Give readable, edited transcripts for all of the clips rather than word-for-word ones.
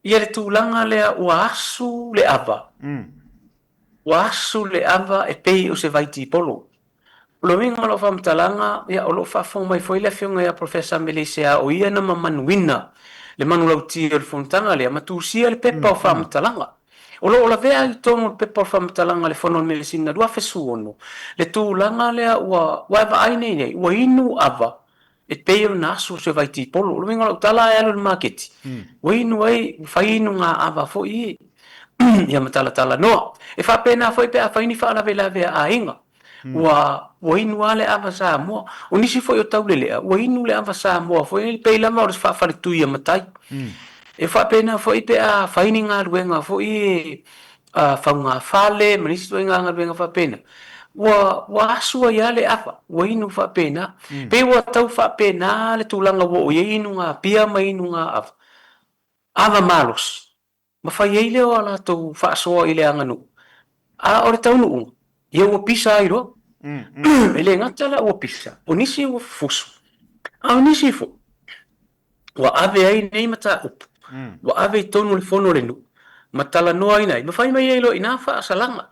Ia le tulaga lea ua asu le ava, ua asu le ava e pei o se vaitipolo. O le uiga o lau faamatalaga, ia o lo o faafofoga mai foi le Afioga ia Professor Meleisea o ia na mamanuina le manulauti o le fonotaga lea ma tusia le pepa o faamatalaga. O lo o lavea i totonu o le pepa o faamatalaga a le Fono a le Measina 2016 le tulaga lea ua ua e vaai nei nei, ua inu ava e pei ona asu se vaitipolo. O le uiga o lau tala e alu i le maketi, ua inu ai, ua fai inuga ava foi ia ma talatalanoa. E faapena foi pe a fai ni faalavelave a aiga, ua ua inu lava le ava Samoa. O nisi foi o taulelea, ua inu le ava Samoa foi, pei lava o le faafaletui a matai. E faapena foi pe a fai ni galuega foi faugafale ma nisi ituaiga galuega faapena, ua ua asu ai lava le ava, ua inu faapena. Pei ua tau faapena le tulaga ua oo i ai inuga pia ma inuga ava, ava malosi, ma fai ai lea o a latou faasoa i le aganuu, a o le taunuuga, ia ua pisa ai loa. E le gata la ua pisa, o nisi ua fusu, a o nisi foi ua ave ai nei mataupu, ua ave i totonu o le fono a le nuu ma talanoaina ai, ma fai mai ai loa i ina faasalaga.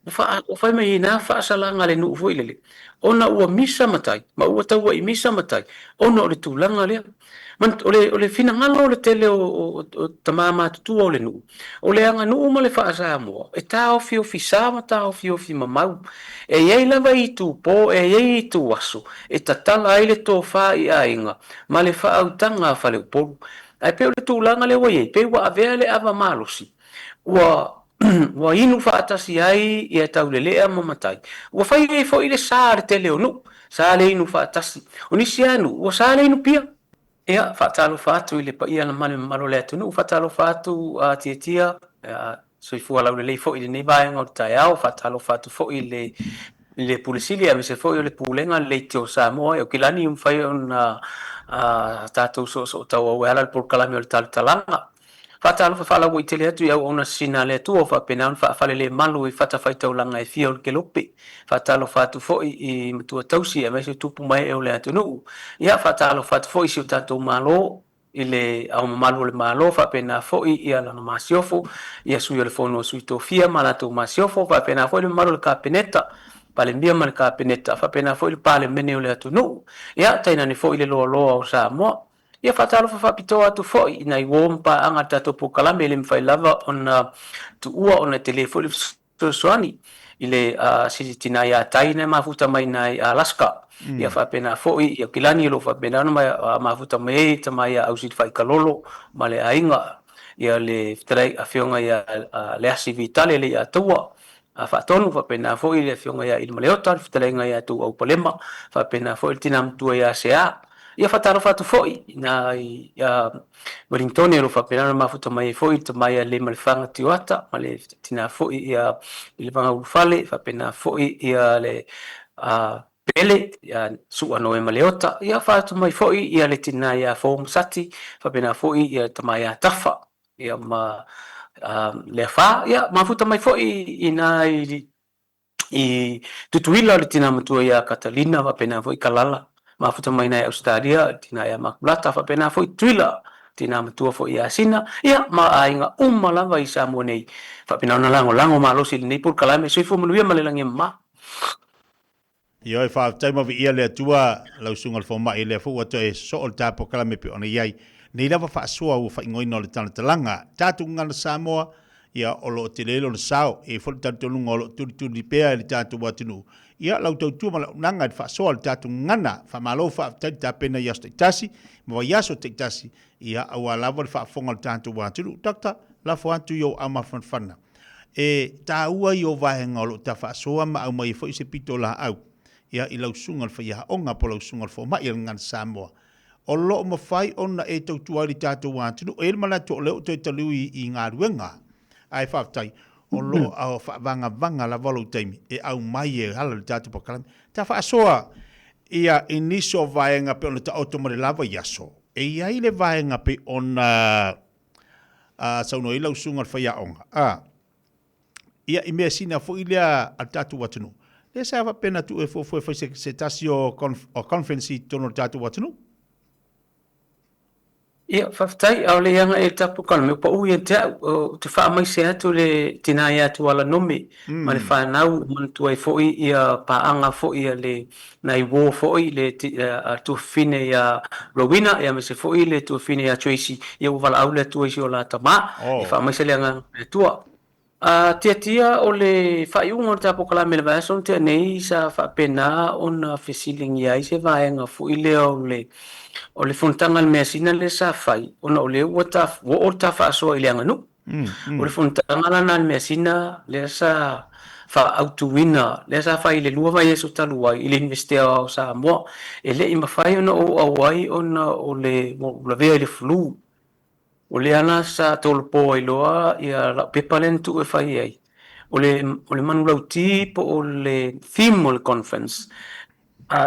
Ua fai mai ai i ina faasalaga a le nuu foi lele, ona ua misa matai ma ua tauai misa matai ona o le tulaga lea. O le finagalo o le tele o tama matutua o le nuu, o le aganuu ma le faa-Samoa e taofiofi sa ma taofiofi mamau. E i ai lava itu po, e i ai itu aso e tatala ai le tofa i aiga ma le faautaga a faleupolu. Ae pei o le tulaga lea ua i ai, pei ua avea le ava malosi ua ua inu faatasi ai ia Taulelea ma Matai. Ua fai ai foi le sa a le tele o nuu, sa le inu faatasi. O nisi lava nuu ua sa le inu pia. Ia, faatalofa atu i le paia ma le mamalu o le atunuu, faatalofa atu a Tiatia, soifua laulelei foi i lenei vaega o le taeao, faatalofa atu foi i le i le Pule Sili aemaise foi o le Pulega a le Leitio o Samoa. E Okilani ua mafai ona tatou soosootauau e ala i le polokalame o le Talatalaga. Faatalofa faalauaitele atu i auauna sisina a le Atua ua faapena ona faafalelemalu i fatafaitaulaga e fia o le Kelope. Faatalofa atu foi i matua tausi aemaise o tupu ma ee o le atunuu. Ia, faatalofa atu foi i si o tatou Malo, i le Ao Mamalu o le Malo, faapena foi ia lana Masiofo, ia Sui o le Fono a Sui Tofia ma latou Masiofo, faapena foi le mamalu o le Kapeneta, Palemia ma le Kapeneta, faapena foi le Palemene o le atunuu, ia, tainane foi le loaloa o Samoa. Ia faatalofa faapitoa atu foi i nai uo ma paaga a le tatou polokalame e le mafai lava ona tuua ona e tele foi le fesoasoani i le si tina ia Tai na e mafuta mai i i Alaska. Ia faapena foi i Aukilani o lo o faapena ona mafuta mai ai tama ia Ausilifaikalolo ma le aiga, ia le fetalai afioga ia Leasi Vitale le Iaataua Faatonu, faapena foi le afioga ia Ilimaleota, le fetalaiga ia Tuuau Palema, faapena foi le tina matua ia Sea. Ia faatalofa atu foi i nai Ueligitone o lo o faapena ona mafuta mai ai foi le tama ia Leimalefaga Tioata ma le tina foi ia Ilevaga Ulufale, faapena foi ia le Pele ia Sua Noema Leota, ia faaatu mai foi ia le tina ia Fou Masati, faapena foi ia le tama ia Tafa ia ma Leafa, ia mafuta mai foi i nai i Tutuila le tina matua ia Katalina, faapena foi Kalala, mafuta mai nai Ausetalia le tina ia Makulata, faapena foi Tutuila, tina matua foi ia Sina, ia ma aiga uma lava i Samoa nei, faapena ona lagolago malosi i lenei polokalame. Soifua manuia ma le lagi e mama. Ioe, faafetai ma viia le Atua, lau Susuga i le Fomai, lea foi ua toe soo le ta polokalame e pei ona i ai nei lava faasoa ua faaigoaina o le talatalaga. Tatou gagana Samoa, ia, o lo o tele lona sao, e i ai foi le talitonuga o lo o tulituli pea e le tatou atunuu, ia, lau tautua ma lau auaunaga i le faasoa o le tatou gagana. Faamalo faafetai le tapena i aso taitasi ma vaiaso taitasi, ia, aua lava le faafofoga o le tatou atunuu. Doctor, lafo atu i ou aao mafanafana. E taua ia o vaega o lo o ta faasoa ma aumai ai foi se pitolaau ia i lau susuga i le faiaoga po o lau susuga i le fomai a le Gagana Samoa. O lo o mafai ona e tautua ai le tatou atunuu. E i ai le manatu o lea ua toe taliu i galuega, ae faafetai o lo o faavagavaga lava lou taimi e aumai e ala i le tatou polokalame. Ta faasoa ia i nisi o vaega pei ona taoto mai le la vaiaso, e i ai le vaega pei ona a saunoa ai lau susuga i le faiaoga, a, ia i measina foi lea a le tatou atunuu, lea sa faapena tuu e fuafua e fai se, se tasi o, conf, o conference i totonu o le tatou atunuu. Ia, faafetai, a o le agai i le tatou polokalame, ua pau ia te au, ou te faamaise atu i le tina ia Tuala Nome ma le fanau, e manatua ai foi ia paaga foi a le nai uo foi, le tuafafine ia Rowena, aemaise foi le tuafafine ia Tracy, ia ua valaau le Atua i si o la tama, e faamaise le agaga o le Atua. A tiatia o le faaiuga o le tatou polokalame i le vaiaso na tea nei sa faapena ona fesiligia ai se vaega foi lea o le o le fonotaga a le measina lea sa fai ona o lea ua ta ua oo le ta faasoa i le aganuu. O le fonotaga la lena a le measina lea sa faaautuina lea sa fai i le 2 vaiaso talu ai i le Iunivesite Aoao o Samoa. E le i mafai ona ou auai ona o le ua ou lavea i le flu. O lea la sa tolopo ai loa ia lau pepa lea na tuu e fai ai, o le, o le manulauti po o le theme o le conference,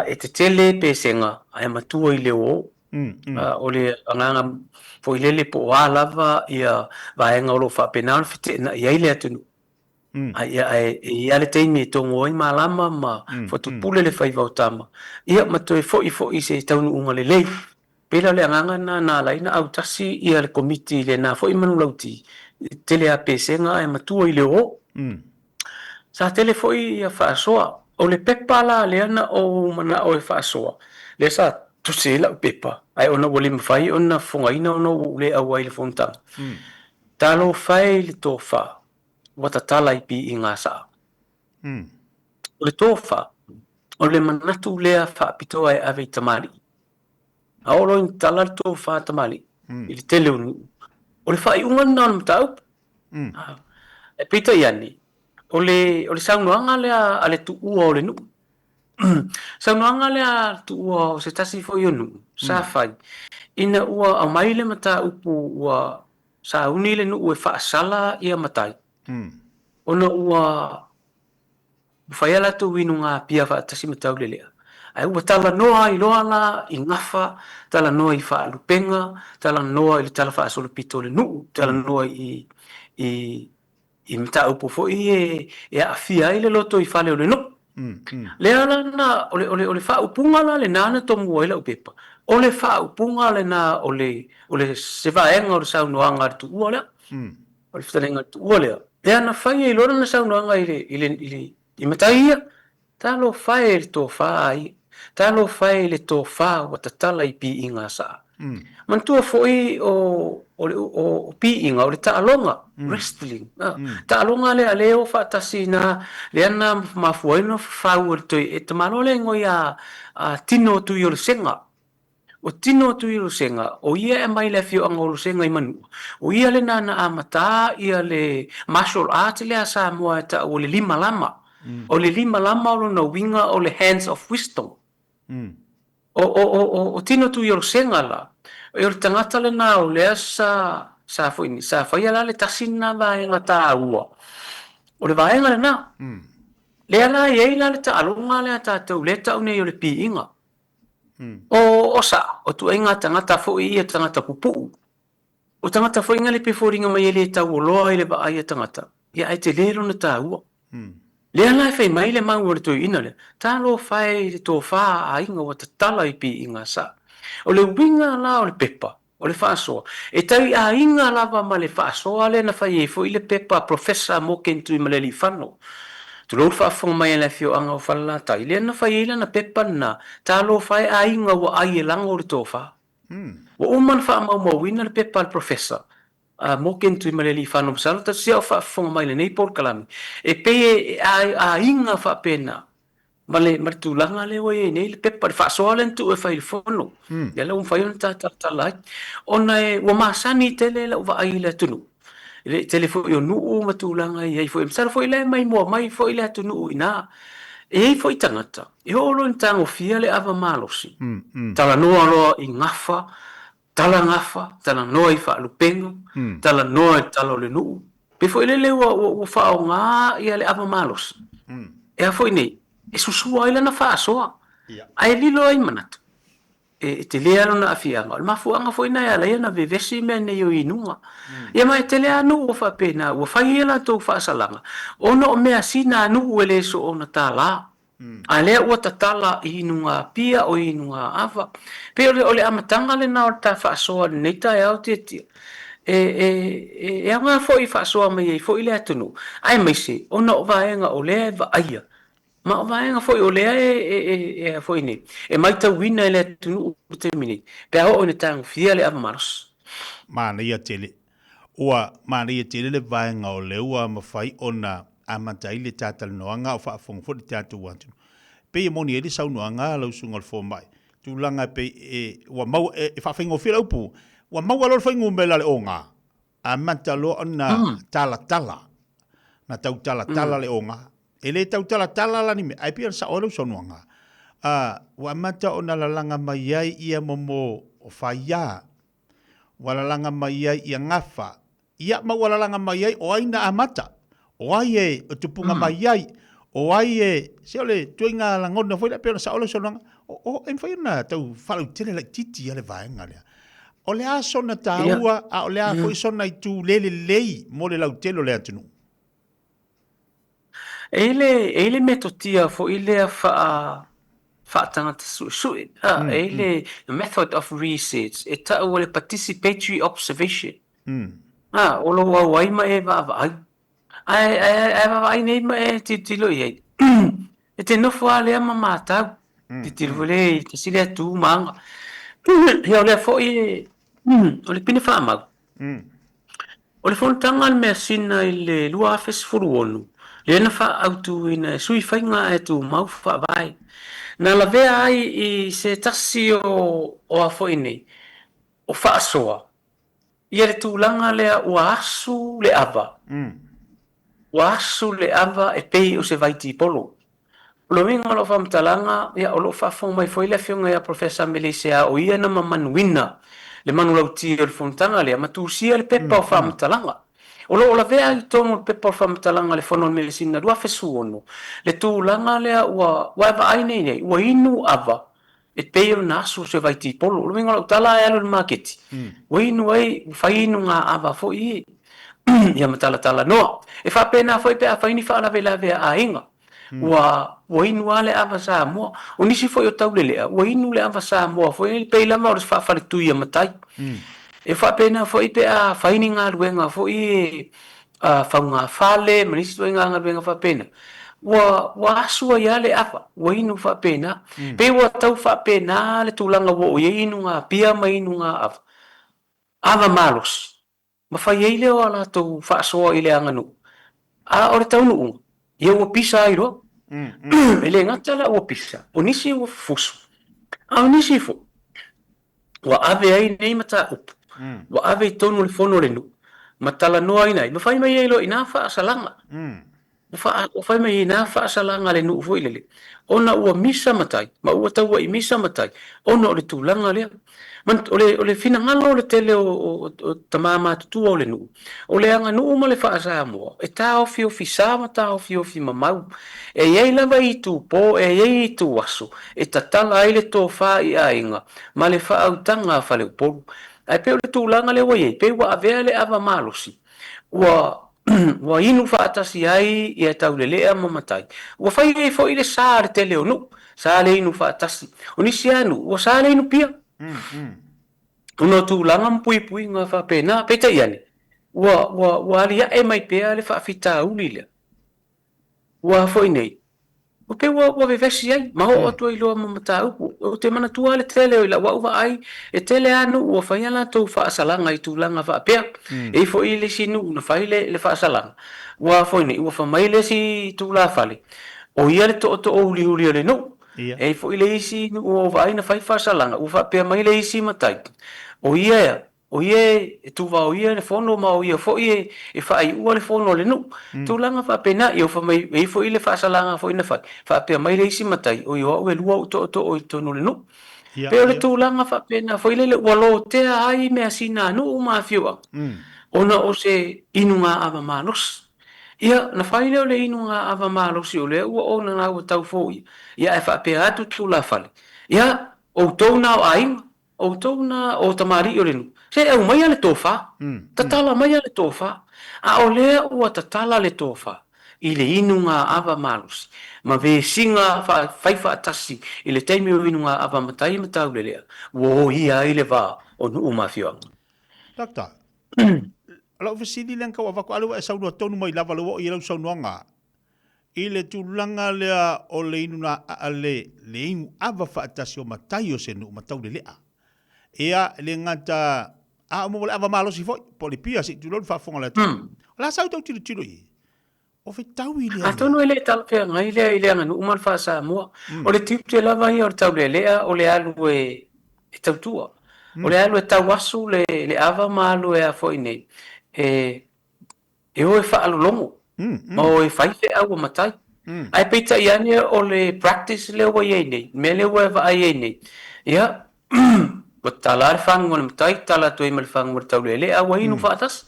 e tetele pesega ae matua i le ō. O le agaga foi lele po o a lava ia vaega o lo o faapena ona feteenai ai le atunuu. Ae e i ai lava le taimi e togo ai malama ma fatupule le faiva o tama, ia ma toe foi foi i se taunuuga lelei. Pei la o le agaga lena na ala ai ona autasi ia le Komiti i lena foi manulauti, e tele lava pesega ae matua i le ō. Sa tele foi ia faasoa. O le pepa la lea na ou manao e faasoa, lea sa tusi ai lau pepa, ae ona ua le mafai ona fofogaina ona ua ou le auai i le fonotaga, Talofa e i le tofa ua tatala i piiga saa. O le tofa, o le manatu lea faapitoa e ave i tamalii. A oo loa ina tatala le tofa a tamalii i le tele o nuu, o le faaiuga lena o le mataupu. Ae peitai ane, o le, o le saunoaga lea a le tuua o le nuu, saunoaga lea a le tuua o se tasi foi o nuu sa fai, ina ua aumai le mataupu ua sauni le nuu e faasala ia matai, ona ua fai a latou inuga pia faatasi ma Taulelea, ae ua talanoa ai loa la i gafa, talanoa i faalupega, talanoa i le tala faasolopito o le nuu, talanoa i mataupu foi e aafia ai le lotoifale o le nuu. Lea la na, o le faaupuga la lena na tomua ai lau pepa, o le faaupuga lena o le se vaega o le saunoaga a le tuua lea. O le fetalaiga a le tuua lea, lea na fai ai loa lana saunoaga i matai ia, Talofa e i le tofa a ia, talofa e i le tofa ua tatala i piiga a saa. Manatua foi o piiga o le taaloga, wrestling, taaloga lea lea e o faatasi ina, lea na mafua ai ona fafau e le toe, e tamaloa le igoa ia Tino Tuiolosega. O Tino Tuiolosega, o ia e aumai i le afioaga o Olosega i Manua, o ia lena na amata ia le martial art lea a Samoa e tau o le limalama. O le limalama o lona uiga o le hands of wisdom. O Tino Tuiolosega la, o le tagata lena o lea sa, sa foi, sa faia la le tasi lena vaega taua, o le vaega lena. Lea la e i ai la le taaloga lea a tatou lea e tau nei o le piiga. O sa, o tuaiga tagata foi ia tagata pupuu. O tagata foi nga le pe foliga mai e le tauoloa i le vaai a tagata, ia ae tele lona taua. Lea la e fai mai le mau o le toeaina lea, talofa e i le tofa a aiga ua tatala i piiga sa. O le uiga la o le pepa, O le faasoa, e tai aiga lava ma le faasoa lea na fai ai foi le pepa a Professor Morgan Tuimalealiifano, tulou le faafofoga mai a le afioaga o Falelatai, lea na fai ai lana pepa lena, Talofa e aiga ua ai e lago le tofa. Ua uma ona faamaumauina le pepa a le Professor Morgan Tuimalealiifano, masalo tasi au faafofoga mai i lenei polokalame, e pei e aiga faapena ma le, ma le tulaga lea ua i ai nei le pepa, le faasoa lea na tuu e fai i le fono, mm. lea la ua mafai ona talatala ai. Ona e, ua masani tele lau vaai i le atunuu, i le tele foi o nuu ma tulaga e i ai foi. Masalo foi la e maimoa mai foi le atunuu i ina. E i ai foi tagata, e oo loa ina tagofia le ava malosi, talanoa loa i gafa, tala gafa, talanoa i faalupega, talanoa i le tala o le nuu. Pei foi lele ua, ua, ua faaaoga ia le ava malosi. E a foi nei, e susua ai lana faasoa. Ae lilo ai manatu, e tele lava lona aafiaga. O le mafuaaga foi lena e ala ai ona vevesi mea nei o inuga. Ia ma e tele lava nuu ua faapena, ua fai ai a latou faasalaga, ona o measina a nuu e le soona tala. A lea ua tatala i inugapia o inugaava. Pei o le, o le amataga lena o le ta faasoa i lenei taeao Tiatia. E, e, e, e aoga foi e faasoa mai ai foi le atunuu, aemaise ona o vaega o lea e vaaia, ma o vaega foi o lea e, e, e, e foi nei, e matauina e le atunuu i le taimi nei, pe a oo ina tagofia le ava malosi. Manaia tele. Ua manaia tele le vaega o lea ua mafai ona amata ai le ta talanoaga a o faafofoga foi le tatou atunuu. E pei e moni ai le saunoaga a lau susuga i le fomai, tulaga e pei e, ua maua, e faafaigofie le upu, ua maua loa le fuainumera a le oga, amata loa ona talatala, na tautalatala le oga. E le tautalatala la ni mea, ae pei ona sao ai lau saunoaga, ua amata ona lalaga mai ai ia momo o faia, ua lalaga mai ai ia gafa, ia ma ua lalaga mai ai o ai na amata, o ai e tupuga mai ai, o ai e, se o le ituaiga lagona foi lea e pei ona sao lau saunoaga, o, o, e mafai ona tau faalautele laitiiti lava le vaega lea. O le a sona taua, a o le a foi sona itu le lelei mo le lautele o le atunuu? E i ai le, e i ai le metotia foi lea faa, faatagata suesue, a, e i ai le method of research e tau o le participatory observation. A, o lou auai ma e vaavaai. Ae, ae, ae vaavaai nei ma e tilotilo i ai, e te nofo lava lea ma matau, tilotilo foi lea i tasi lea tu ma aga. Ia o lea foi e, o le pine faamau, O le fonotaga a le measina i le 2016, lea na faaautuina e sui faiga ae tumau faavae, na lavea ai i se tasi o o a foi nei, o faasoa ia le tulaga lea ua asu le ava, ua asu le ava e pei o se vaitipolo. O le uiga o lau faamatalaga, ia, o lo o faafofoga mai foi le Afioga ia Professor Meleisea o ia na mamanuina le manulauti o le fonotaga lea ma tusia le pepa o faamatalaga. O lo o lavea i totonu o le pepa o faamatalaga a le Fono a le Measina 2016 le tulaga lea ua, ua e vaai nei nei, ua inu ava e pei ona asu se vaitipolo. O le uiga o lau tala e alu i le maketi, ua inu ai, ua fai inuga ava foi ia, ia ma talatalanoa. E faapena foi pe a fai ni faalavelave a aiga, ua, ua inu lava le ava Samoa. O nisi foi o taulelea, ua inu le ava Samoa foi, e pei lava o le faafaletui a matai. E faapena foi pe a fai ni galuega foi e faugafale ma nisi ituaiga galuega faapena, ua, ua asu ai lava le ava, ua inu faapena. Pei ua tau faapena le tulaga ua oo i ai inuga pia ma inuga ava, ava malosi, ma fai ai lea o a latou faasoa i le aganuu. A o le taunuuga, ia ua pisa ai loa. E le gata la ua pisa, o nisi ua fusu, a o nisi foi, ua ave ai nei mataupu, ua ave i totonu o le fono a le nuu, ma talanoaina ai, ma fai mai ai loa i ina faasalaga. Ua fai mai ai i ina faasalaga a le nuu foi lele, ona ua misa matai, ma ua taua'i misa matai, ona o le tulaga lea. O le, o le finagalo o le tele o, o, o tama matutua o le nuu, o le aganuu ma le faa-Samoa, e taofiofi sa ma taofiofi mamau. E i ai lava itu po, e i ai itu aso, e tatala ai le tofa i aiga ma le faautaga a faleupolu. Ae pei o le tulaga lea ua i ai, pei ua avea le ava malosi, ua ua inu faatasi ai ia Taulelea ma Matai. Ua fai ai foi le sa a le tele o nuu, sa le inu faatasi. O nisi lava nuu, ua sa le inu pia. Ona o tulaga ma puipuiga faapena. Peitai ane, ua, ua, ua aliae mai pea le faafitauli lea. Ua foi nei, ua pei ua, ua vevesi ai, ma oo atu ai loa ma mataupu. Ou te manatua le tele o i lau au vaai, e tele lava nuu ua fai a latou faasalaga i tulaga faapea. E i ai foi le isi nuu na fai le, le faasalaga, ua foi nei, ua fai mai le isi tulafale, o ia le tootoo uliuli o le nuu. E i ai foi le isi nuu ua ou vaai na fai faasalaga, ua faapea mai le isi matai, o ia ea, O ia e tuvaoia le fono ma o ia foi e faaiua le fono a le nuu. Tulaga faapena, ia fai mai, e i ai foi le faasalaga foi na fai, faapea mai le isi matai, oi o au e lua ou tootoo i totonu o le nuu. Pei o le tulaga faapena foi lele ua lotea ai measina a nuu ma afioaga, ona o se inuga-ava malosi. Ia, ona fai lea o le inuga-ava malosi o lea ua ona ua tau foia, ia ae faapea atu tulafale, ia, outou na o aiga, Outou na o tamalii o le nuu, se aumaia le tofa, tatala maia le tofa. A o lea ua tatala le tofa. i le inuga ava malosi ma vesiga fai faatasi i le taimi o inuga ava matai ma taulelea ua oia ai le va o nuu ma afioaga. Doctor, o lau fesili lea na tau avatu, a lea ua e saunoa tonu mai lava, lea ua oo i ai lau saunoaga i le tulaga lea o le inuna, le, le inu ava faatasi o matai o se nuu ma taulelea. Ia, e le gata, a o mo le ava malosi foi, po o le pia, se i tulou le faafofoga a le atunuu. O le a sa outou tilotilo i ai? O fetaui lea mea. Atonu e le talafeagai lea i le aganuu ma le faa-Samoa. O le tiute lava ia o le taulealea o le alu e tautua. O le alu e tauasu le ava ma alu e a foi nei, e e o e faalologo ma o e fai feau a matai. Ae peitai ane o le practice lea ua i ai nei, le mea lea ua e vaai ai nei, ia, ua tatala lava le faguga o le matai, tatala atu ai ma le faguga o le taulealea, ua inu faatasi.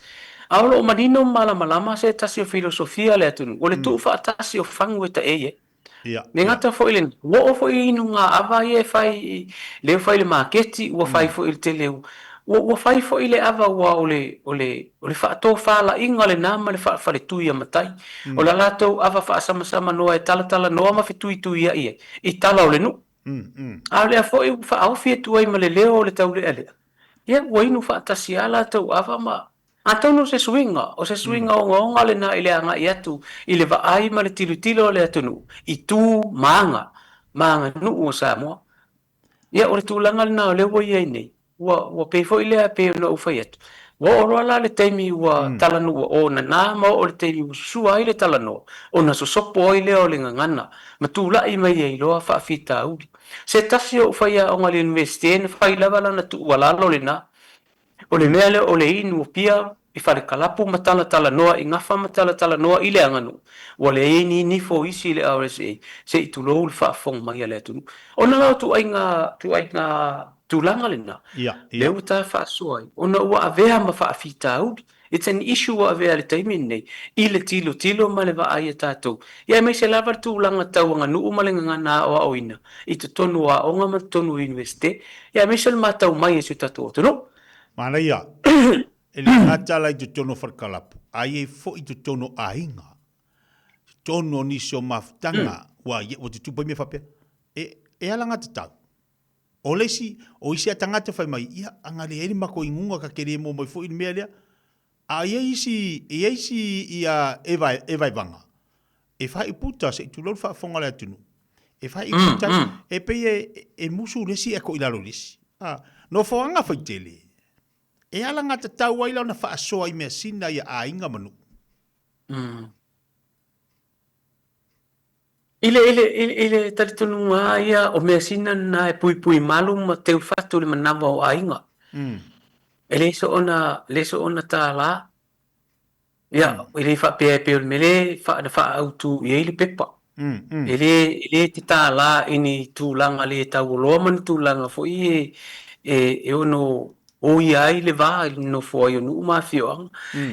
A o lo o manino ma malamalama se tasi o filosofia a le atunuu, o le tuufaatasi o fagu e taei ai. Ia, Le gata foi lena, ua oo foi i inuga ava ia e fai, lea ua fai i le maketi, ua fai foi i le tele, ua, ua fai foi le ava aua o le, o le, o le faatofalaiga lena ma le faafaletui a matai. O la latou ava faasamasamanoa e talatalanoa ma fetuituiai ai i tala o le nuu. A o lea foi ua faaofi atu ai ma le leo o le taulealea, ia ua inu faatasi lava latou ava ma Atonu o se suiga, o se suiga ogaoga lena i le agai atu i le vaai ma le tilotilo a le atunuu i tu ma aga, ma aganuu o Samoa. Ia, o le tulaga lena o lea ua i ai nei, ua, ua pei foi lea pei ona ou fai atu, ua oo loa la le taimi ua talanoa o nana ma oo le taimi ua susua ai le talanoa, ona sosopo ai lea o le gagana ma tulai mai ai loa faafitauli. Se tasi o ou faiaoga i le Iunivesite na fai lava lana tuualalo lena, O le mea lea o le inu o pia i falekalapu ma talatalanoa i gafa ma talatalanoa i le aganuu, ua leai ai ni nifo o isi i le RSA, se i tulou le faafofoga mai a le atunuu. Ona la o tuaiga, tuaiga tulaga lena, lea ua ta faasoa ai, ona ua avea ma faafitauli. It's an issue ua avea i le taimi lenei i le tilotilo ma le vaai a tatou, ia aemaise lava le tulaga tau aganuu ma le gagana aoaoina i totonu o aoga ma totonu o Iunivesite, ia aemaise o le matau mai a si o tatou atunuu. Manaia, e le gata la i totonu o falekalapu, a i ai foi i totonu o aiga, totonu o nisi o mafutaga, ua, ua tutupu ai mea faapea. E, e alagatatau. O le isi, o isi a tagata fai mai, ia, ana leai le matou inuga ta te le maua mai foi le mea lea. A i ai isi, e i ai isi ia e vae, e vaevaga, e fai puta, se i tulou le faafofoga a le atunuu, e fai puta, e pei e, e musu le isi ae toilalo i le isi. A, nofoaga faitele, e alagatatau ai la ona faasoa i measina ia aiga ma nuu. I le, i le, i le talitonuga lava ia, o measina lena e puipui malu ma teu fatu i le manava o aiga. E le soona, le soona tālā. Ia, e le faapea e pei o le mea lea na faaautu i ai le pepa. E le, e le te tālā i ni tulaga le taualoa ma ni tulaga foi e, e, e ono oia ai le va i le nonofo ai o nuu ma afioaga.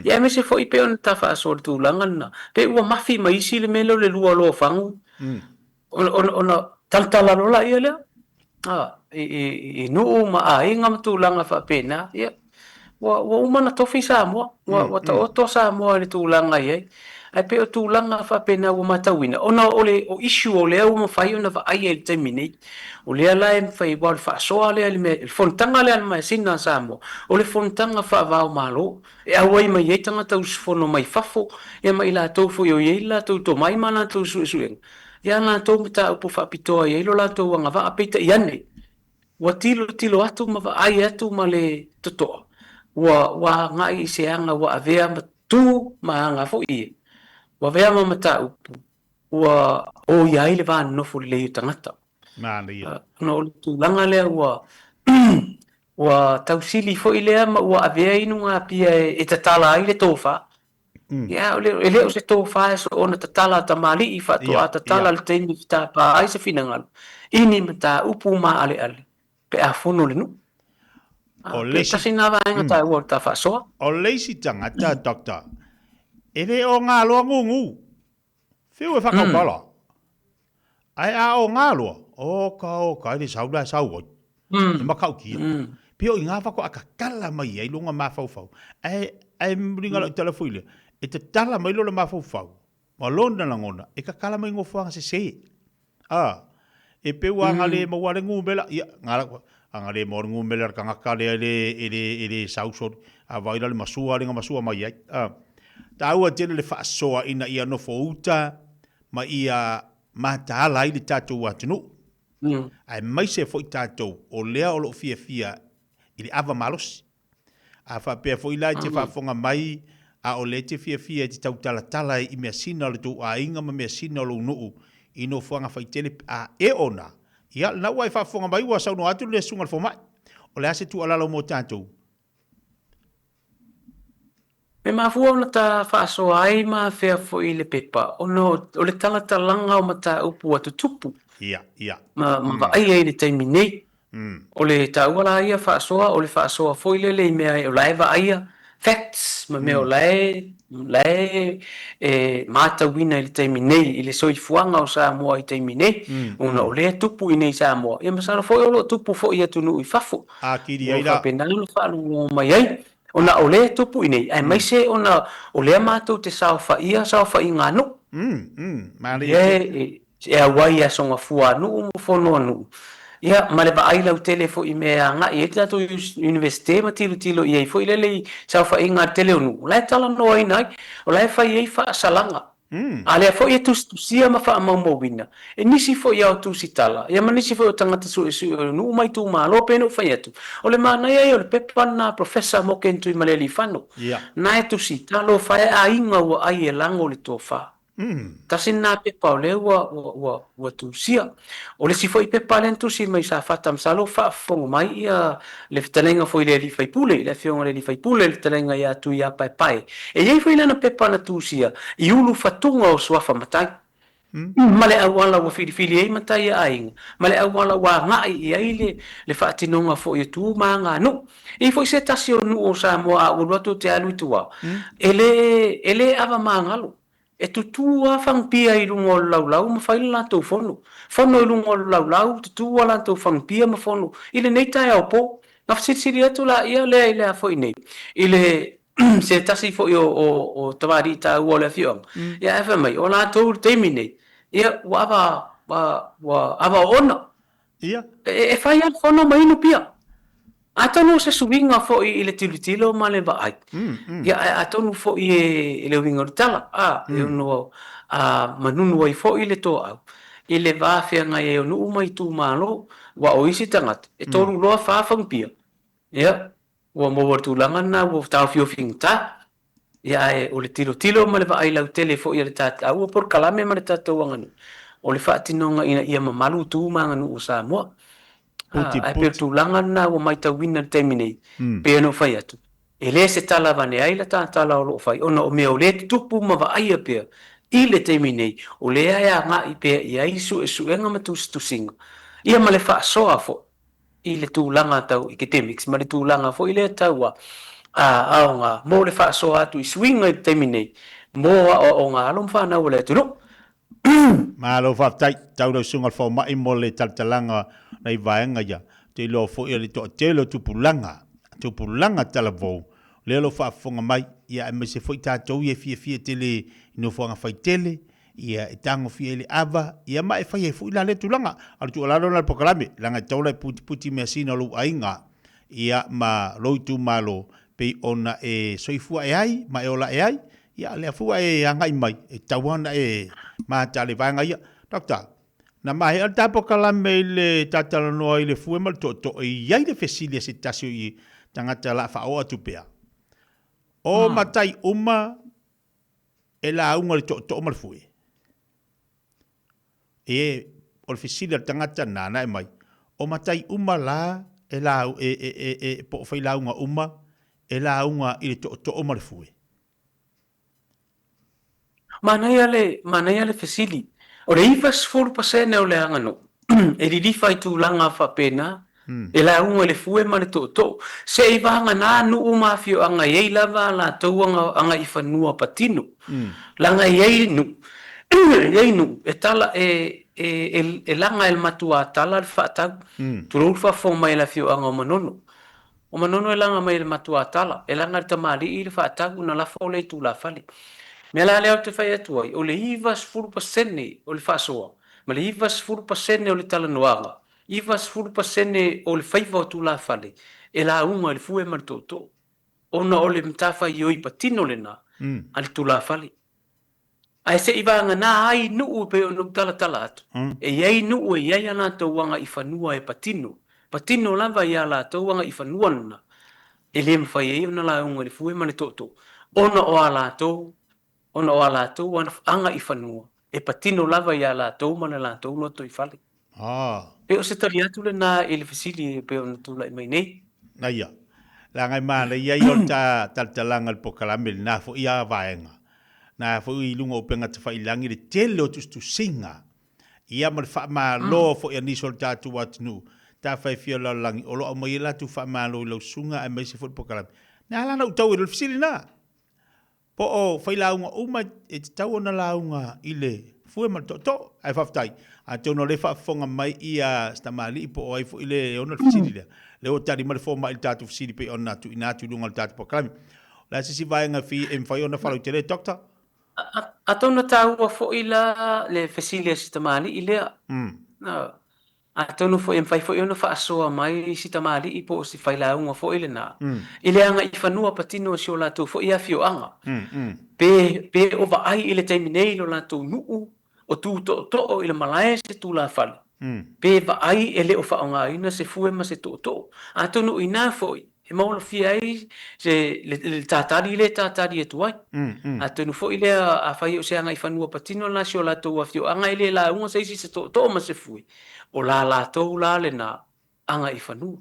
Ia aemaise foi pei ona ta faasoa i le tulaga lena, pei ua mafi ma isi le mea lea o le lua loa o fagu, ona, ona, ona talatala loa laia lea, a, i, i, i nuu ma aiga ma tulaga faapena. Ia, ua, ua uma ona tofi Samoa, ua, ua taoto Samoa i le tulaga e i ai. Ae pei o tulaga faapena ua matauina, ona o le o issue o lea ua mafai ona vaaia i le taimi nei, o lea la e mafai, aua o le faasoa lea i le mea, le fonotaga lea a le masina a Samoa, o le fonotaga faava-o-Malo, e auai mai ai tagata usufono mai fafo, ia ma i latou foi o i ai le latou tomai ma latou suesuega, ia a latou mataupu faapitoa e i ai lo latou agavaa, peitai ane, ua tilotilo atu ma vaai atu ma le totoa, ua, ua agai i se aga ua avea ma tu ma aga foi ia, ua avea ma mataupu ua oia ai le va nonofo lelei o tagata. Manaia. Ona o le tulaga lea ua ua tausili foi lea ma ua avea i nugapia e tatala ai le tofa. Ia, e le o se tofa e soona tatala a tamalii faatoa tatala le taimi e tapa ai se finagalo i ni mataupu maaleale pe a fono le nuu. O le isi, tasi lena vaega taua o le ta faasoa. O le isi tagata, Doctor, e le o galoa gugu. Whiu e whakaupala. Ae a o galoa, oka oka, e le sau la e sau ai. E makautia. Pei o i ngā whako a tatala mai ai longa mafaufau. Ae, ae mulinga lau tala foi lea, e tatala mai lo le mafaufau. Ma lona lagona, e tatala mai nofoaga sesē. A, e pei ua agalē maua le numera, ia, agalē maua le numera le tagata lea e le, e le, e le sau soli, a vaai la le masua lea na masua mai ai. A, taua tele le faasoa ina ia nofo uta ma ia mataala ai le tatou atunuu, aemaise foi tatou o lea o lo o fiafia i le ava malosi. A faapea foi la e te faafofoga mai a o lea e te fiafia e te tautalatala i measina o le tou aiga ma measina o lou nuu i nofoaga faitele pe a e ona, ia lena ua e faafofoga mai ua saunoa atu le Susuga i le Fomai. O le a se tuualalo mo tatou? E mafua ona ta faasoa ai ma afea foi le pepa ona o le talatalaga o mataupu ua tutupu Ia, ia. ma vaaia i le taimi nei. O le taua la ia faasoa, o le faasoa foi lele i mea o la e vaaia, facts, ma mea o la e, la e e matauina i le taimi nei, i le soifuaga o Samoa i taimi nei, ona o lea e tupu i inei i Samoa. Ia masalo foi o lo o tupu foi i atunuu i fafo. Atili ai la. Ua faapena ona faalogologo mai ai, ona o lea e tupu i inei, aemaise ona o lea matou te saofaia saofaiga a nuu. Manaia tele. E auai i aso gafua a nuu ma fono a nuu, ia ma le vaai lautele foi i mea e agai ai le tatou Iunivesite ma tilotilo i ai foi lele i saofaiga a le tele o nuu, o la e talanoaina ai, o la e fai ai faasalaga. A lea foi e tusitusia ma faamaumauina e nisi foi ao tusitala, ia ma nisi foi o tagata suesue o nuu ma itumalo, pei ona ou fai atu, o le manaia ia o le pepa lena a Professor Morgan Tuimalealiifano, na e tusitala o fae aiga ua ai e lago le tofa. Tasi lena pepa o lea ua, ua, ua, ua tusia. O le isi foi pepa lea na tusi mai Safata, masalo o faafofoga mai ia le fetalaiga foi i le alii faipule, le afioga i le alii faipule, le fetalaiga ia Tuiapaepae. E i ai foi lana pepa na tusia i ulu fatuga o Suafa Matai, ma le auala ua filifili ai matai a aiga, ma le auala ua agai i ai le, le faatinoga foi o tu ma aganuu. E i ai foi se tasi o nuu o Samoa a ou alu atu ou te alu i tua, e le, e le ava magalo. E tutū lava fagupia i luga o le laulau ma fai le latou fono. Fono i luga o le laulau, tutū a latou fagupia ma fono i lenei taeao po. Na fesilisili atu laia lea i le a foi nei, i le se tasi foi o, o, o tamalii taua o le afioaga, ia ae fai mai, o latou i le taimi nei, ia ua ava, ua, ua ava oona. Ia. E, e fai lava le fono ma inu pia. Atonu o se suiga foi i le tilotilo ma le vaai, ia ae atonu foi e le uiga o le tala, a, e ono manunu ai foi le toau i le va feagai ai o nuu ma itumalo, aua o isi tagata, e tolu loa fa fagupia, ia, ua maua i le tulaga lena ua taofiofigata. Ia ae o le tilotilo ma le vaai lautele foi a le tatou polokalame ma le tatou aganuu, o le faatinoga ina ia mamalu tu ma aganuu o Samoa. Puti, Ae pei o le puti. tulaga lena ua matauina i le taimi nei, pei ona ou fai atu, e le se tala avane ai la ta tala o lo o fai, ona o mea o lea e tutupu ma vaaia pea i le taimi nei, o lea e agai pea i ai suesuega ma tusitusiga, ia ma le faasoa foi. i le tulaga tau academics ma le tulaga foi lea tau a aoga mo le faasoa atu i suiga i le taimi nei mo aoaoga a alo ma fanau a le atunuu. Malo faafetai tau lau susuga i le fomai mo le talatalaga o nai vaega ia. Ou te iloa foi o le toatele o tupulaga, tupulaga talavou lea o lo o faafofoga mai, ia aemaise foi tatou ia e fiafia tele i nofoaga faitele, ia e tagofia ai le ava, ia ma e fai ai foi la lea tulaga. A o le tuualalo lena i le polokalame, leaga e tatau ona e putiputi measina o lou aiga, ia ma lou itumalo, pei ona e soifua ae ai ma e ola ae ai, ia lea foi ua e agai mai, e tatau lava ona e mataala i vaega ia. Doctor, na maea le ta polokalame i le talatalanoa i le fue ma le tootoo, e i ai le fesili a se tasi o tagata o le a faaoo atu pea, o matai uma e lauga i le tootoo ma le fue. E, o le fesili a le tagata lena e mai, o matai uma la e lau, e, e, e, e, po o failauga uma e lauga i le tootoo ma le fue? Manaia le, manaia le fesili. O le 90% o le aganuu e lilifa i tulaga faapena, e lauga i le fue ma le tootoo, seivagana nuu ma afioaga e i ai lava a latou agaifanua patino. Leaga e i ai nuu, e i ai nuu e tala, e, e, e laga e le matua tala le faatau, tulou le faafofoga mai a le afioaga o Manono. O Manono e laga mai e le matua tala, e laga e le tamalii le faatau ona lafo lea i tulafale. Mea la lea ou te fai atu ai, o le 90% o le faasoa, ma le 90% o le talanoaga, 90% o le faiva o tulafale e lauga i le fue ma le tootoo, ona o le matafaioi patino lena a le tulafale. Ae se i vagana ai nuu e pei ona ou talatala atu, e i ai nuu e i ai a latou agaifanua e patino, patino lava i a latou agaifanua lena, e le mafai ai ona lauga i le fue ma le tootoo, ona o a latou, ona o a latou agaifanua e patino lava i a latou ma le latou lotoifale. Pei o se tali atu lena i le fesili e pei ona tulai mai nei. Aia, leaga e manaia ia o le ta talatalaga i le polokalame i lena foi a vaega. Na foi i luga o upega tafailangi le tele o tusitusiga ia ma le faamalo foi a nisi o le tatou atunuu tafaefia o le lalolagi o lo o aumai ai latou faamalo i lau susuga aemaise foi le polokalame. Na ala ona ou tau ai loa le fesili lena. Po o failauga uma e tatau ona lauga i le fue ma le tootoo. Ae faafetai, atonu o lea e faafofoga mai ia si tamalii po o ai foi le e ona le fesili lea. Lea ua tali mai le fomai i le tatou fesili pei ona tuuina atu i luga o le tatou polokalame. O le a se isi vaega e fia e mafai ona faalautele, Doctor? Atonu e taua foi la le fesili a si tamalii lea. Atonu foi e mafai foi ona faasoa mai si tamalii po o si failauga foi lena i le agaifanua patino o si o latou foi afioaga, pe, pe o vaai i le taimi nei i lo latou nuu o tu tootoo i le malae se tulafale, pe vaai e le o faaaogaina se fue ma se tootoo. Atonu o i ina foi e maolofia ai se, le, le tatali lea e tatali atu ai. Atonu foi lea, afai o se agaifanua patino lena si o latou afioaga e le lauga se isi se tootoo ma se fue, o la latou la lena agaifanua.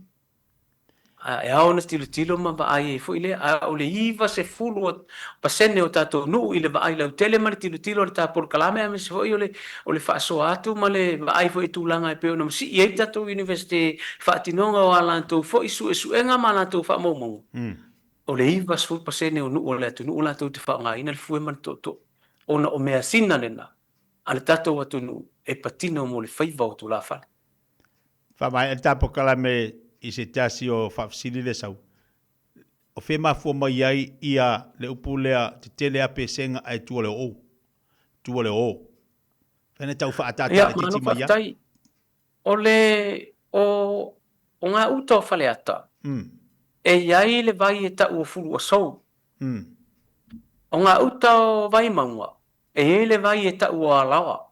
A e ao ona tilotilo ma vaai ai foi lea, a o le 90% o tatou nuu i le vaai lautele ma le tilotilo a le ta polokalame aemaise foi o le, o le faasoa atu ma le vaai foi i tulaga e pei ona masii ai le tatou Iunivesite i faatinoga o a latou foi suesuega ma a latou faamaumauga, o le 90% o nuu o le atunuu latou te faaaogaina le fue ma le tootoo, ona o measina lena a le tatou atunuu e patino mo le faiva o tulafale. Faamaea le ta polokalame i se tasi o faafesili lea sau. O fea e mafua mai ai ia le upu lea tetele a pesega ae tua le oo? Tua le oo. Fea na tau faataata Ia, malo laitiiti mai ai? faafetai. O le, o, o gauta o Faleata, e i ai le vai e tau o Fuluasou. O gauta o Vaimauga, e i ai le vai e tau o Alaoa.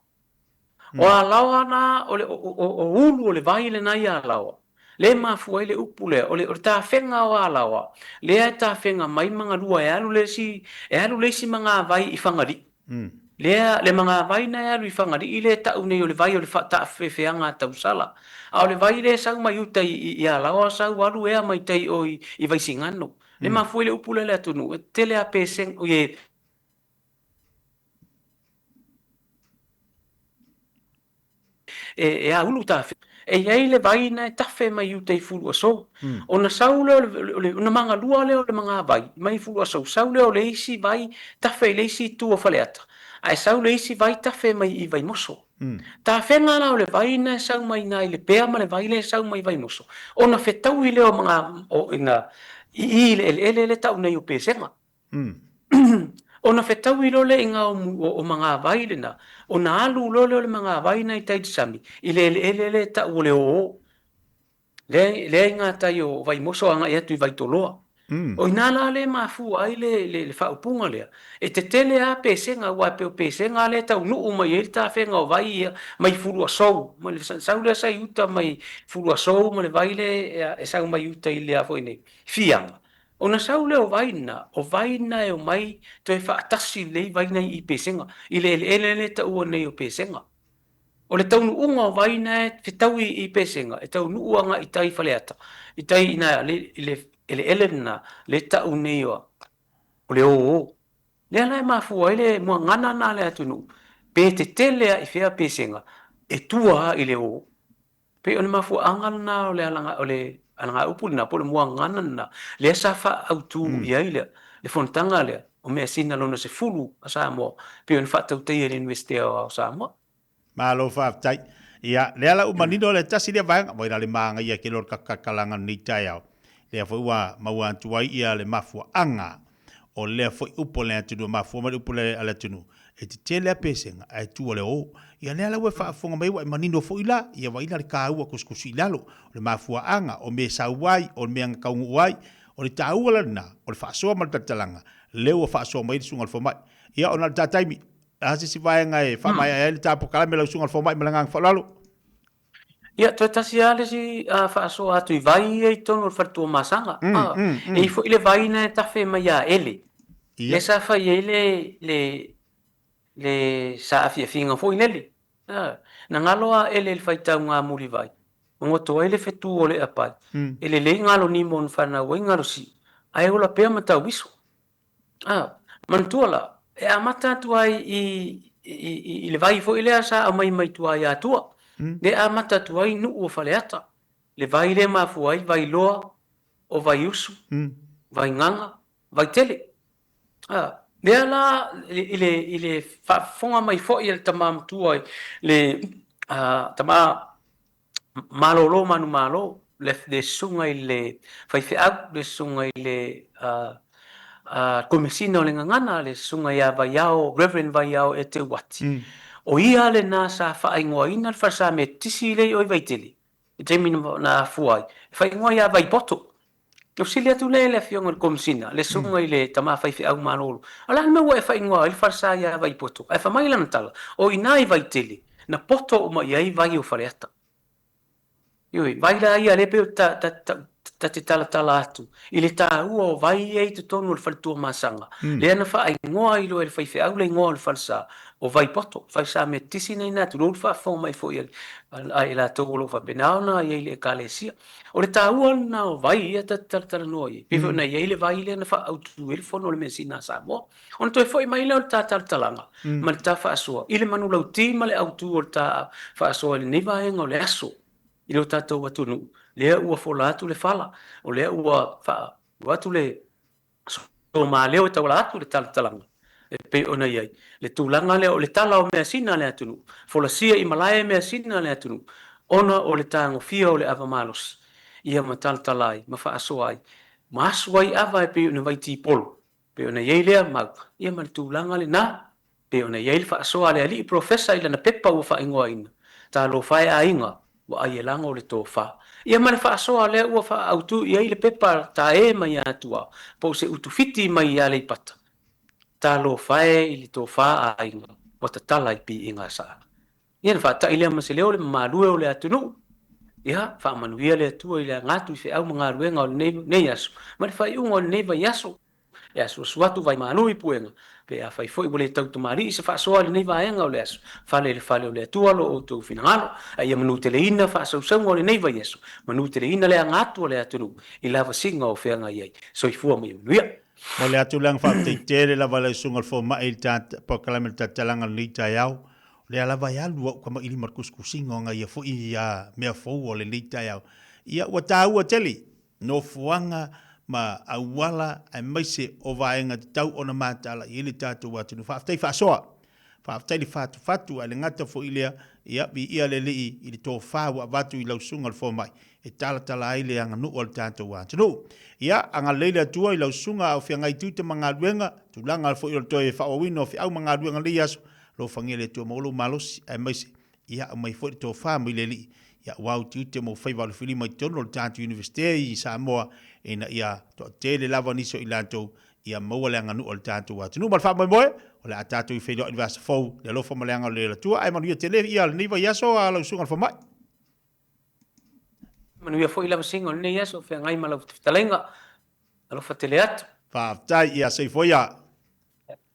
O Alaoa la, o le, o, o, o ulu o le vai lena i Alaoa, lea e mafua ai le upu lea, o le, o le tafega o Alaoa, lea e tafega mai Magalua e alu le isi, e alu le isi magavai i Fagalii. Lea, le magavai na e alu i Fagalii lea e tau nei o le vai o le taafefeaga a Tausala. A o le vai lea e sau mai uta i, i, i Alaoa sau alu ea mai tai o i, i Vaisigano. Lea e mafua ai le upu lea i le atunuu, e tele a pesega, e, E, e aulu tafe. E i ai le vai na e tafe mai uta i Fuluasou. Ona sau lea o le, o le, ona magalua lea o le magavai mai Fuluasou, sau lea o le isi vai tafe i le isi itu o Faleata, ae sau le isi vai tafe mai i Vaimoso. Tafega la o le vai na e sau mai ina i Lepea ma le vai lea e sau mai Vaimoso, ona fetaui lea o maga, o ina, i i i le eleele lea e tau nei o Pesega. Ona fetaui loa lea i ga o magavai lena, ona alu loa lea o le magavai na i tai i le sami, i le eleele lea e tau o le Oo, lea, lea i gatai o Vaimoso agai atu i Vaitoloa. O i ina la lea e mafua ai le, le, le faaupuga lea, e tetele lava pesega, aua e pei o pesega lea e taunuu mai ai le tafega o vai ia mai Fuluasou, mai le sau lea sa i uta mai Fuluasou ma le vai lea e sau mai uta i le a foi nei, Fiaga. Ona sau lea o vai na, o vai na e omai toe faatasi lelei vai na i Pesega, i le eleele lea e taua nei o Pesega. O le taunuuga o vai na e fetaui i Pesega, e taunuu agai i tai i Faleata, i tai i ina i le eleele lena lea e tau nei o le Oo. Lea la e mafua ai le muagana lena a le atunuu, pe tetele lava i fea Pesega, e tua lava i le Oo. Pei o le mafuaaga lena o le alaga, o le alagaupu lena po o le muagana lena lea sa faaautu i ai le, le fonotaga lea o Measina lona 10 a Samoa pei ona faatautaia i le Iunivesite Aoao o Samoa. Malo faafetai. Ia, lea la ua manino le tasi lea vaega, ua ila le māgaia tele o le kakakalaga o lenei taeao. Lea foi ua maua atu ai ia le mafuaaga. O lea foi upu a le atunuu, e mafua mai le upu lea a le atunuu, e tetele lava pesega ae tua le o. Ia lea la ua e faafofoga mai ua e manino foi la, ia vaai la le taua tusitusi i lalo, o le mafuaaga, o mea e sau ai, o le mea na taunuu ai. O le taua la lena, o le faasoa ma le talatalaga, lea ua faasoa mai ai le susuga i le fomai. Ia ona o le ta taimi, o le a se isi vaega e faamaea ai le ta polokalame lau susuga i le fomai ma le agaga faaaloalo? Ia, toe tasi lava le isi faasoa atu i vai ia i totonu o le fale Tuamasaga. E i ai foi le vai na e tafe mai ia Ele, lea sa fai ai le, le, le saafiafiga foi lele. Na galo a Ele i le faitauga mulivai, ma goto ai le fetu o le apai, e lelei galo nimo na fanau ai galo siu, ae ola pea ma tauiso. A, manatua la, e amata atu ai i, i, i le vai foi lea sa aumai mai tua i Atua, lea e amata atu ai nuu o Faleata, le vai lea e mafua ai Vailoa, o Vaiusu, Vaigaga, Vaitele. A, lea la i le, i le faafofoga mai foi a le tama matua i le tama malolo manumalo, le, le susuga i le faifeau, le susuga i le Komesina o le Gagana, le susuga ia Vaiao, Reverend Vaiao Eteuati. O ia lena sa faaigoaina le falesa Metotisi lea i o i Vaitele, i le taimi na afua ai, e faaigoa ia Vaipoto. Na fesili atu lea i le afioga i le Komesina, le susuga i le tama faifeau malolo, o le a le mea ua e faaigoa ai le falesa ia Vaipoto? Ae fai mai lana tala, o i ina i Vaitele, na poto uma i ai vai o Faleata. Ioe, vai la ia lea pei ta, ta, ta, ta te talatala atu i le taua o vai ia i totonu o le fale Tuamasaga, lea na faaigoa ai loa e le faifeau le igoa o le falesa o Vaipoto, falesa Metotisi na ina, tulou le faafofoga mai foi a i latou o lo o faapena ona i ai i le Ekalesia. O le taua lena o vai ia ta te talatalanoa i ai, pei foi ona i ai le vai lea na faaautu ai le fono a le Measina a Samoa. Ona toe foi mai lea o le ta talatalaga ma le ta faasoa i le manulauti ma le autu o le ta faasoa i lenei vaega o le aso i lo tatou atunuu, lea ua fola atu le fala, o lea ua faauu atu le somaleo e tauala atu le talatalaga e pei ona i ai le tulaga lea o le tala o measina a le atunuu, folasia i malae measina a le atunuu ona o le tagofia o le ava malosi ia ma talatala ai ma faasoa ai ma asu ai ava e pei ona vaitipolo, pei ona i ai lea mau, ia ma le tulaga lena, pei ona i ai le faasoa a le alii Professor i lana pepa ua faaigoaina, Talofa e aiga, ua ai e lago le tofa. Ia ma le faasoa lea ua faaautu i ai le pepa tae mai Atua, po o se utufiti mai Aleipata, Talofa e i le tofa a aiga, ua tatala i piiga a Saa. Ia na faatai lea ma se leo le mamalue o le atunuu. Ia, faamanuia le Atua i le aga atu i feau ma galuega o lenei aso, ma le faaiuga o lenei vaiaso. E asuasu atu vaimalu i puega, pe afai foi ua le tau tamalii se faasoa i lenei vaega o le aso, fale i le fale o le Atua lo outou finagalo, a ia manuteleina faasausauga o lenei vaiaso, manuteleina le aga atu a le atunuu i lavasiga o feagai ai. Soifua ma ia manuia. Momoli atu le agaga faafetai tele lava i lau Susuga i le Fomai i le polokalame o le Talatalaga o lenei taeao. O lea lava e alu au kamaʻilima i le tusitusiga o nai foi mea fou o lenei taeao. Ia ua taua tele nofoaga ma auala aemaise o vaega tatau ona mataala i ai le tatou atunuu. Faafetai faasoa, faafetai le fatufatu ae le gata foi i lea, ia viia le Alii i le tofa ua avatu i lau susuga i le fomai e talatala ai le aganuu a le tatou atunuu. Ia, agalelei le Atua i lau susuga a o feagai tiute ma galuega, tulaga foi o le toe faaauauina o feau ma galuega i lenei aso, alofagia le Atua maua lou malosi aemaise Ia aumai foi le tofa mai le Alii, ia aua utiuti o faiva alofilima i totonu o le tatou Iunivesite i Samoa, ina ia toatele lava nisi o i latou ia maua le aganuu a le tatou atunuu. Ma le faamoemoe, o le a tatou i feiloai i le vaiaso fou, le alofa ma le agalelei o le Atua. Ae manuia tele ia lenei vaiaso a lau susuga i le fomai. Manuia foi lavasiga o lenei aso, feagai ma lau fetalaiga. Alofa tele atu. Faafetai, ia soifua ia.